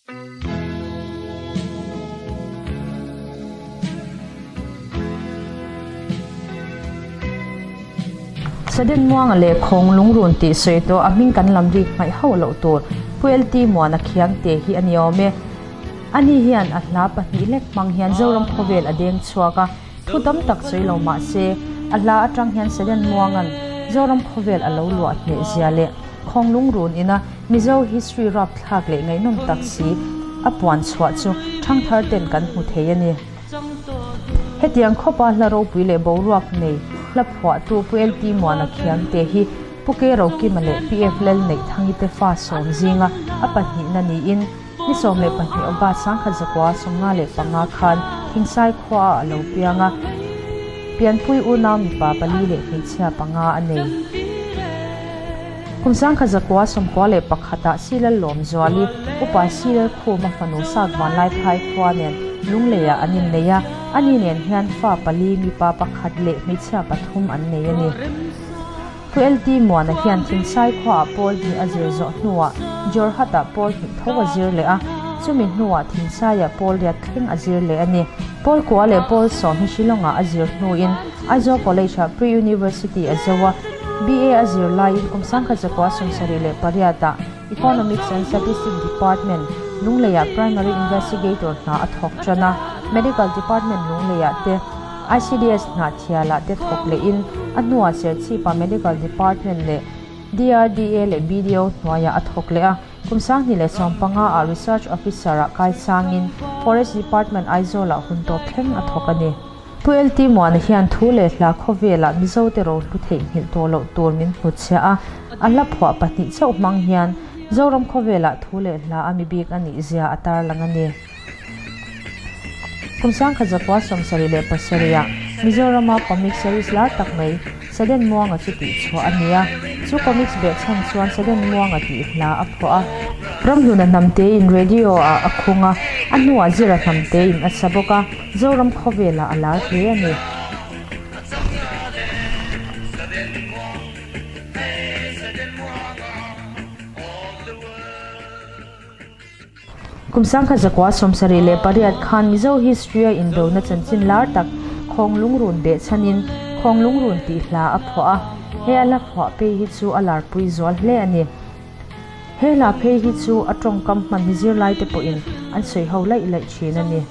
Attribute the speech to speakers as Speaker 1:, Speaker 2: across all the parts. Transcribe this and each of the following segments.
Speaker 1: Sudden Muanga leh Khawng Lungrun tih sawi tawh a hming kan lam rik hmaih hauh loh tur Pu LT Muana Khiangte hi a ni awm e. Ani hian a hla pahnih lek hmang hian Zoram khawvel a deng chhuak a, thu tam tak sawi lo mah se, a hla atang hian Sudden Muanga'n Zoram khawvel a lo luah hneh zia leh Khawng Lungrun ina Mizo history rapthlak leh ngaihnawm tak si a puan chhuah chu thangthar ten kan hmu thei a ni. Hetiang khawpa hla ropui leh boruak nei hla phuahtu Pu LT Muana Khiangte hi Pu K Rokima leh PF Lalneihthangite fa sawm zinga a pahnihna niin ni 12 August 1995 khan Thingsai khuaah a lo piang a, pianpui unau mipa pali leh hmeichhia panga a nei. Kum 1991 ah Silal Lawmzuali, Upa Silal Khuma fanu Satvanlai Phai khua nen Lungleiah an innei a, ani nen hian fa pali mipa pakhat leh hmeichhia pathum an nei a ni. Pu LT Muana hian Thingsai khuaah pawl hnih a zir zawh hnuah Jorhat-ah pawl hnih tho a zir leh a, chumi hnuah Thingsaiah pawl riat thleng a zir leh a ni. Pawl kua leh pawl sawm hi Shillong-ah a zir hnuin Aizawl College-ah Pre-University a zo a, BA a zir laiin kum 1978-ah Economics and Statistics Department, Lungleiah Primary Investigator hna a thawk tan a, Medical Department Lungleiah te, ICDS hna thialah te thawk lehin a hnuah Serchhipa Medical Department leh DRDA leh BDO hnuaiah a thawk leh a, kum 2015 ah Research Officer ah kaisangin Forest Department Aizawl-ah hun tawp thleng a thawk a ni. Pu LT Muana hian thu leh hla khawvelah Mizote rohlu theihnghilh tawh loh tur min hnutchhiah a, a hla phuah pahnih chauh hmang hian Zoram khawvelah thu leh hla a mi bik a nih zia a tarlang a ni. Kum 1977 ah Mizorama comic series lar tak mai Sudden Muanga chu tihchhuah a ni a, chu comics behchhan chuan Sudden Muanga tih hla a phuah a. Ramhluna hnamtein radio ah a khung a, a hnuah Zira hnamtein a sa bawk a, Zoram khawvelah a lar hle a ni. Kum 1978 khan Mizo history a indona chanchin lar tak Khawng Lungrun behchhanin Khawng Lungrun tih hla a phuah a, he a hla phuah phei hi chu a larpui zual hle a ni. He hla phei hi chu a tawngkam hman hi zirlaite pawhin an sawi ho laih laih thin a ni.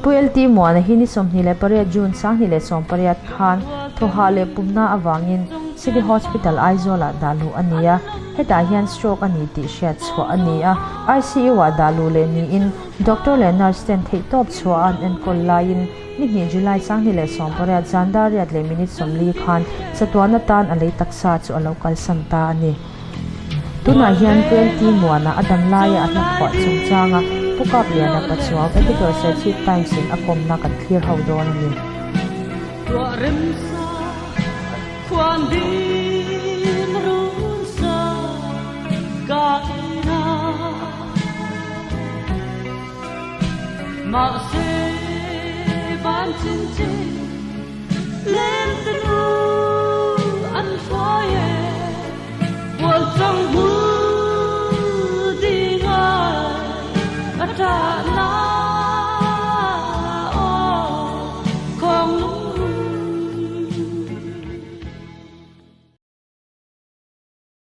Speaker 1: Pu LT Muana hi ni 28 June 2018 khan thawhah leh pumna avangin City Hospital Aizawl-ah dah luh a ni a, hetah hian stroke a ni tih hriat chhuah a ni a. ICU-ah dah luh leh niin doctor leh nurse ten theihtawp chhuah a an enkawl laiin ni hnih July 2018 zan dar riat leh minute 40 khan chatuan atan a lei taksa chu a lo kalsan ta a ni. Tunah hian Pu LT Muana a dam laia a hla phuah chungchanga Pu Kapliana Pachuau Editor Serchhip Times in a kawmna kan thlir ho dawn a ni.